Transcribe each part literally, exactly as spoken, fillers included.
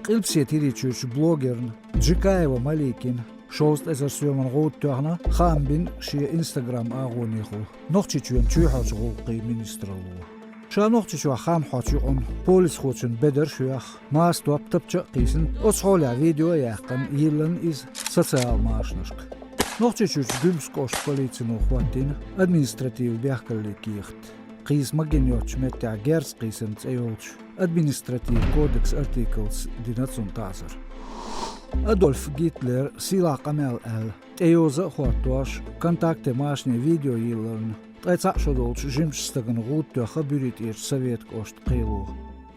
Къилбаседа ХӀирийчуьрчу блогерна Джикаева Маликина шовзткъа эзар соьман гӀуда тоьхна, хаам бина шен Instagram агӀонехула Нохчийчоьнан чоьхьарчу гӀуллакхийн министралло. Ша Нохчийчохь хан хьочу юкъанна полисхочун бедарш а йоьхна, маса топ тапча а кхийсина, оцу хьолехь видео а яьккхина, йиллина иза социал машанашка. Нохчийчуьрчу Дуьмса кӀоштан полицино хӀоттийна административан бехкаллин кехат. Кхийса магийна йоцучу меттехь герз кхийсарна цӀе йолчу административан кодексан артиклаца дина цунна таӀзар. Адольф Гитлер сийлахь къамел аьлла, тӀейовза а хӀоттош, «Контакте» машанин видео йилларна, ткъе цхьаъ шо долчу жимачу стагана гӀуда тоьхна Буьртан тӀерачу Советан кӀоштан кхело.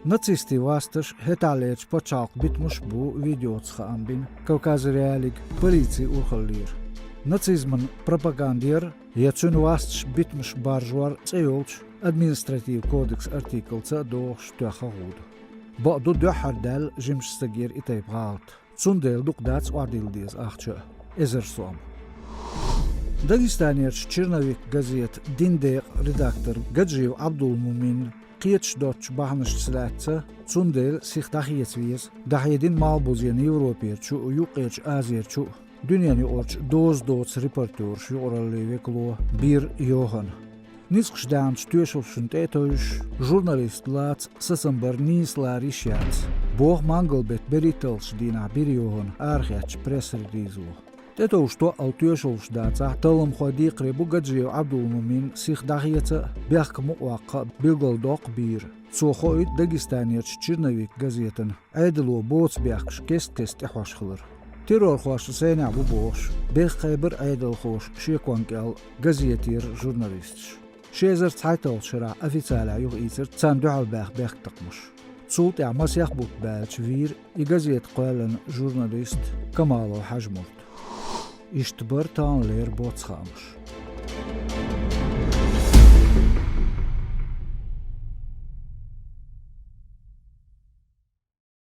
Нацистийн васташ хӀетахьлерчу пачхьалкхан битамаш а бу видеоца хаам бина Кавказ.Реалиига полицин урхаллера. Нацизман пропаганда яр я цуьнан васташ битамаш баржор цӀе йолчу административан кодексан артиклаца а догӀуш тоьхна гӀуда. Бакъду, дуьххьара даьлла жимачу стагера и тайпа гӀалат. Цундела дукха дац охьадилла деза ахча а, эзар сом. Дагестанерчу «Черновик» газетан динан декъан редактор Гаджиев Ӏабдул-Мумин кхеташ доцучу бахьанашца лаьцна, цундела сиха дӀахеца веза, дӀахьедина Малхбузенан, Европерчу а, Юккъерчу Азерчу а, дуьненаюкъарчу доза доцу репортерийн юкъараллин векало Бир Йохана. Низкъаш даьхначу тоьшаллашна тӀе а тевжаш, журналист лаца сацам бар нийса лара йиш яц, боху мангал-беттан берхӀитталгӀачу дийнахь Бир Йохана арахецначу пресс-релизо. ТӀетовжа тоъал тоьшаллаш дацахь, талламхойн декхаре бу Гаджиев Ӏабдул-Мумин сиха дӀахеца а, бехк мукъаваккха а, билгалдоккху Бира. Цо хоуьйту Дагестанерчу «Черновик» газетана Ӏедало боцу бехкаш кест-кеста тӀехьош хилар. Террорхошна сайнехь бу бохуш, бехк кхайбира Ӏедалхоша шеконна кӀел газетера журналисташ. Ши эзар цхьайтталгӀачу шарахь официалехь юхаийцира царна дуьхьал баьхна бехктакхамаш. Цул тӀаьхьа масех бутт баьлча вийра и газета кхоьллина журналист Камалов Хьажмурт. Иштта бара таханлера боцу хаамаш.